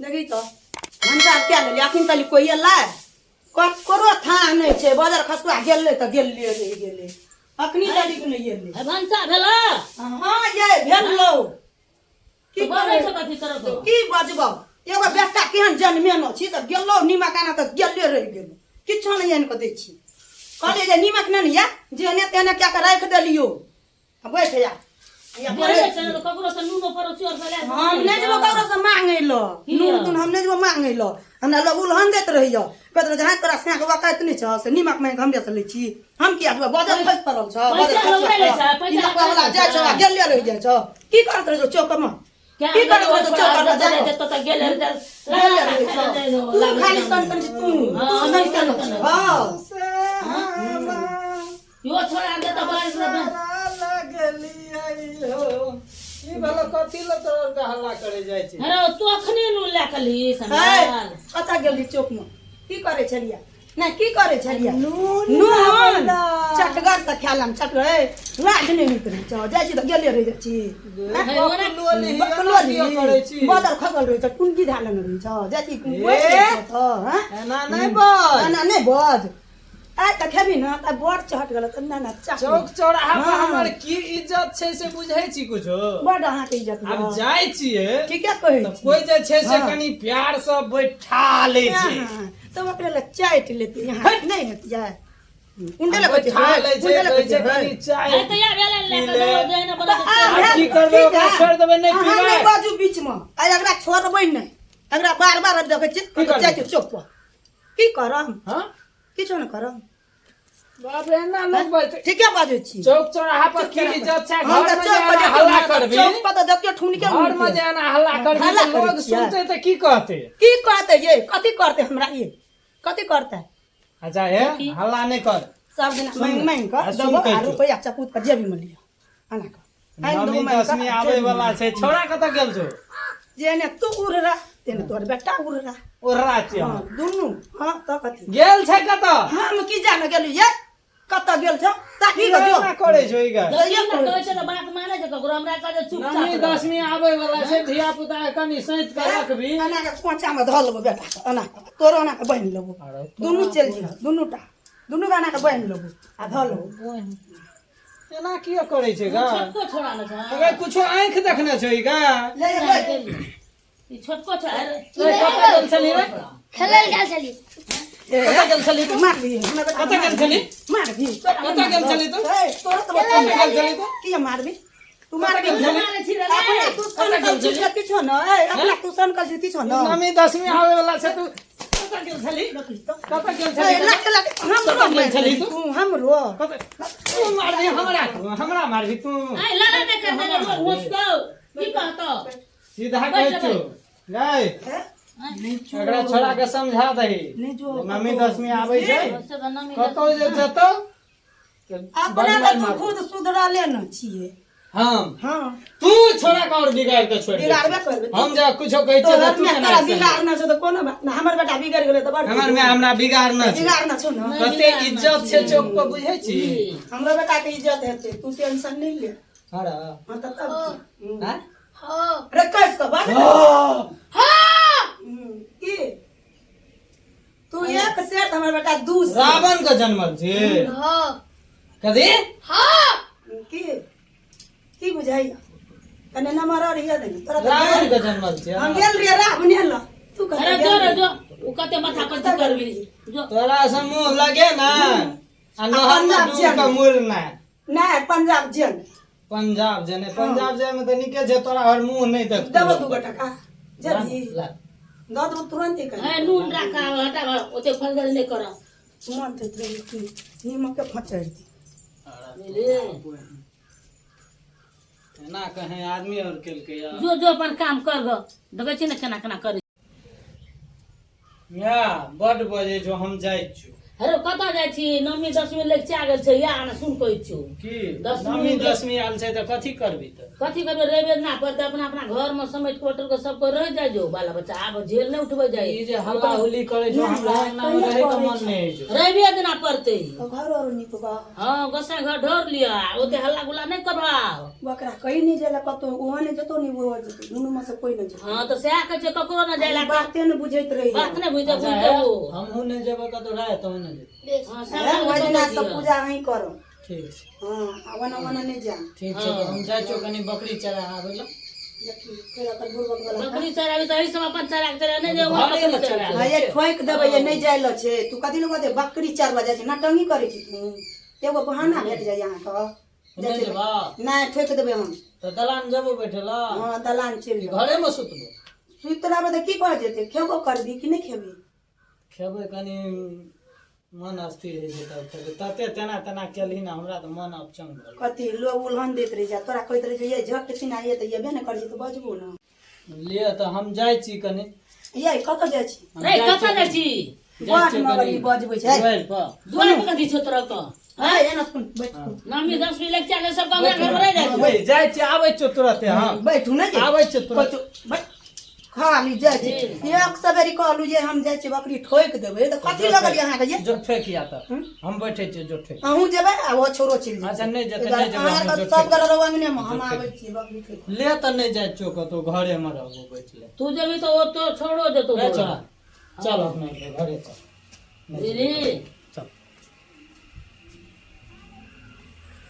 देखी तऽ भनसा कए लेलियै अखन तक कोइ एलै ककरो थाह नहि छै बजर खसुआ गेलै तऽ गेलियै रहि गेलै अखनी तक नहि एलै है भनसा भेला हँ ये भेलौ की की करै छै कथी करब की बजबौ एगो बेटा केहन जनमेनो छी तऽ गेलौ नीमक आना तऽ गेले रहि गेलौ किछो नहि आनि कऽ दै छी कहलियै जे नीमक नहि ने यऽ जेने तेने कए कऽ राखि देलियौ आ बैठ जा या बोले पढ़ै छै ने ककरो से नूनो पड़ोसी और से ले हम नहि जेबो ककरो से मांगै लऽ नून तून हम नहि जेबो मांगै लऽ हमरा लोग उलहन दैत रहैया कहैत रहै जे हाँ तोरा साँक वकाइत नहि छह से नीमक मांगि कऽ हमरे से लै छी हम किया देबै बजर खसि पड़ल छह बजर पैसा लोग नहि लै छै, खसि पैसा नीमक वाला लोग जाइ छह आ गेले रहि जाइ छह की करैत रहै छौ चौकमे की करैत रहै छौ चौक पर जा कऽ? तो गेले गेले रहै छौ तू खाली सन सन छी तू तू सन सन छी हँ यो छोड़ा दे तो बारिश में लगलियै हो ई भला कथी लए तोरा आरके हल्ला करे जाइ छै अरे तू अखने नून लए के ली है सामान कतऽ गेली चौकमे की करै छलियै नहि की करै छलियै नून नून चटगर तऽ खायल हम चटगर ए, लाज नहि होइत रहै छौ जाइ छी तऽ गेले रहि जाइ छी बकलोली बकलोली एना किया करै छी बदल खसल रहै छौ टुनगी धए लेने रहै छौ जाइ छी बैठ जाइ छौ तऽ हँ? एना नहि बज एना नहि बज आइ तऽ खेबही ने तऽ बड़ चहट गेल तऽ ना ना चाह चौक चौराहा पर हाँ। हमर की इज्जत छै से बुझै छी कुछो बड अहाँके इज्जत आब यऽ। जाइ छियै ठीके कहै तऽ छी कोइ जे छै से हाँ। कनि प्यार से बैठा लै छै हाँ, तब ओकरा लए चाटि लेती यहाँ नहि हेतियै उंडे लए बैठा लै छै उंडे लए कहै छै कनि चाय अरे तऽ या भेलै लए पी के ले। दो जेना बना तऽ आब आब भेल, की करबै, ठीक ओकरा है। छोड़ि देबै, नहि अहाँ पीबै। नहि बाजू बीचमे आइ एकरा छोड़बै नहि एकरा बार बार देखै छियै की करबै? जाइ छियै चौक पर की करब हाँ किछो नहि करब बाप रे एना लोग बजतै ठीके बाजै छी चौक चौराहा पर की इज्जत छै हम घर तऽ में जे चौक पर एना हल्ला करबी चौक पर तऽ देखियौ ठुनके घर में जे एना हल्ला करबी हल्ला तऽ करै लोग छियै। सुनतै तऽ की कहतै की कहतै ये कथी करतै हमरा ये कथी करतै अच्छा हे हल्ला नहि कर सब दिना मांगि मांगि आ कऽ सुन देबो कहै आ छियौ। रुपैआ चपूत कऽ जेबीमे लिअ एना कऽ आनि देबो नवमी मांगि कऽ, दसमी आबै वाला छै छौड़ा कतऽ गेल छौ जेने तू उड़रा तेने तोहर बेटा उड़रा ओर्रा छियै हँ हम। दुनू हँ तऽ कथी गेल छै कतऽ हम की जाने गेली ये कतऽ गेल छौ ताकी कऽ जो एना करै छौ ई गे जब ना कहै छै तऽ बात मानै छै ककरो हमरा कहै छै चुपचाप नवमी रह। दसमी आबै वाला छै धिया पुता के कनि सैत कऽ रखबी एना कऽ कोचामे धऽ लेबो बेटा के एना कऽ तोरो एना कऽ बान्हि लेबो अरे दुनू चलि जइहो दुनू टा दुनू के एना कऽ बान्हि लेबो आ धऽ लेबो एना किया करै छै गा छोटको छोड़ा ने छै अगर कुछो आँखि देखने छौ ई गा ले ले ई छोटको छोड़ा ए, कतऽ गेल छली रे खेलै लए गेल छली कतऽ गेल छली तू मारबी हमरा बेटा कतऽ गेल छली मारबी कतऽ गेल छली तू ए, तोरा तऽ कतऽ गेल छली तू किया मारबी तू मारबी गेल छली? मारै छी रे अपना तू सन कतऽ गेल कल छी किछो न ए अपना तू सन कल छी किछो न नवमी दसमी आबै वाला छै तू कतऽ गेल छली कतऽ गेल ए, छली लाके लाके हमरो कतऽ गेल छली मारबी तू? तू हमरो कतऽ तू मारबी हमरा तू हमरा मारबी तू आइ लड़ा नहि कर देने होसतो की कहतो सीधा कहै छौ गै एकरा छोड़ा के समझा दही नहि जो नवमी दसमी आबै छै से तऽ नमी कतौ जे जेतौ तऽ अपना बड तऽ मारि तू मारतौ। खुद सुधरले न छियै हम हाँ तू छोड़ा के और बिगाड़ के छोड़ दे बिगाड़बे करबै। हम जे कुछो कहै छियै तोहर तऽ तू में केना तोरा समझ? बिगाड़ना छौ तऽ कोनो बात नहि हमर बेटा बिगड़ गेलै तऽ बड़ हमर में हमरा बिगाड़ना छै बिगाड़ना छौ ने कते इज्जत छै चौक पर बुझै छी हमरो बेटा के इज्जत हेतै तू टेंशन नहि ले हरा हाँ तऽ तब की? हम्म। आँय? हाँ रे कस कऽ बाज ने। हाँ। हाँ की तू एक सेर तऽ हमर बेटा दू सेर। रावण के जन्मल छी हाँ कथी हाँ की की बुझाइया कने नंबर और हिया दे तोरा तऽ रावण के जन्मल छी हम गेल रहियै रावणे लग तू कतऽ अरे गेल जो रे रही? जो उ कते माथा पर करबी जो तोरा से मुंह लगे ना आ नहर में पंजाब डूब जेल। के मुड़ना नहि पंजाब जेल पंजाब जेने पंजाब जाय में तऽ नीके छै तोरा हर मुंह नहि देखतौ देबो 2 टका जल्दी ला। दऽ देबो तुरंते कही ए नून राखा हटा ओते फलदल नहि कर मन तऽ रहे कि नीमक के फचड़ि दी बुझली एना कहे आदमी और केलकै या जो जो अपन काम कर गो देखै छी ने केना केना करै माय बड बजै छौ हम जाइ छियौ अरे कतऽ जाइ छी? नवमी दसमी लग गेल छै, या ने सुन कहै छियौ। की? दसमी। नवमी दसमी आयल छै तऽ कथी करबी तऽ? कथी करबै? रवि ना पड़तै, अपना अपना घर में समेट कोटर के सबको रह जाइ जो, बाल बच्चा आब जेल नहि उठबै जाइ। ई जे हल्ला हुल्ली करै छौ, हमरा अंगना मे रहै के मन नहि होइ छौ। रवि दिना पड़तै। घर आरो निपबा। हँ, गोसाई घर ढोर लिअ, ओते हल्ला गुल्ला नहि करबाव। ओकरा कहीं नहि जाय कतौ, ओहो नहि जेतौ, नहि ओहो जेतौ, दुनू मे से कोई नहि जेतौ। हँ, तऽ सएह कहै छै, ककरो नहि जाय ला। बाते नहि बुझैत रही। बात नहि बुझते। अच्छा, बुझते ओ। हमहूँ नहि जेबै कतौ, राय तहूँ नहि जेबै। बेस। हँ, सएह ओहि दिना कहै सब छियै। पूजा अहीं करब। ठीक छै। हँ, आ ओना ओना नहि जा। ठीक छै, तऽ हम जाइ छियौ कनि बकरी चरा आबै लए। देखी फेर ओकर बुड़बक वाला। बकरी चराबी तऽ एहि सब अपन चरा के चरा नहि जे घरे मे बकरी चरा। चरा। हँ, ये ठोकि देबै, ये नहि जाय लए छै। तू कथी लए कहतै बकरी चरबऽ जाइ छै? नटंगी करै छी तू? एगो बहाना भेट जाइए अहाँके। नहि जेबा? नहि, ठोकि देबै हम। तऽ दलान जेबो बैठे लए? हँ, दलान चलि जाउ। घरे मे सुतबो? सुति रहबै तऽ की भऽ जेतै? खेबो करबी कि नहि खेबी? खेबै, कनि मन अस्थिर होइ छै तब खेबै। तते तेना तेना केलही ने, हमरा तऽ मन अपचंग भऽ गेल। कथी लोग उलहन दैत रहै छै तोरा, कहैत रहै छै ये झट सिना ये, तऽ एबे ने करै छै तऽ बजबो ने। लिअ, तऽ हम जाइ छी कनि। ये, कतऽ जाइ छी? हम रे, जाइ कतऽ छी। जाइ छी? जाइ बड छियै मगर कनि ई बजबै छै। दुआरि पर। दुआरि पर कथी छौ तोरा कऽ? हँ, एना सुन, बैठू। नवमी दसमी लग चल, सब अंगना घर में रहि जाइ छै। ओए, जाइ छी, आबै छियौ तुरते हम। बैठू ने जे। आबै छियौ तुरत। बैठ। खाली जाइ छी, एक सवेरे कहलू जे हम जाइ छी बकरी ठोकि देबै, तऽ कथी लगल अहाँके ये? जो ठोकिया तऽ हम बैठे छियै, जो ठोक। अहूँ जेबै आ ओ छोरो चलि जेतै। अच्छा, नहि जेतै, नहि जेबै अहाँ हम, आर जो सब ठोकि। गेल रहू अंगने मे, हम आबै छी बकरी ठोकि। ले, तऽ नहि जाइ छियौ कतौ, घरे मे रहबो बैठले। तू जेबी तऽ ओ तो छोड़ो जेतौ। रे छोरा, चल अपना घरे चल। दीदी।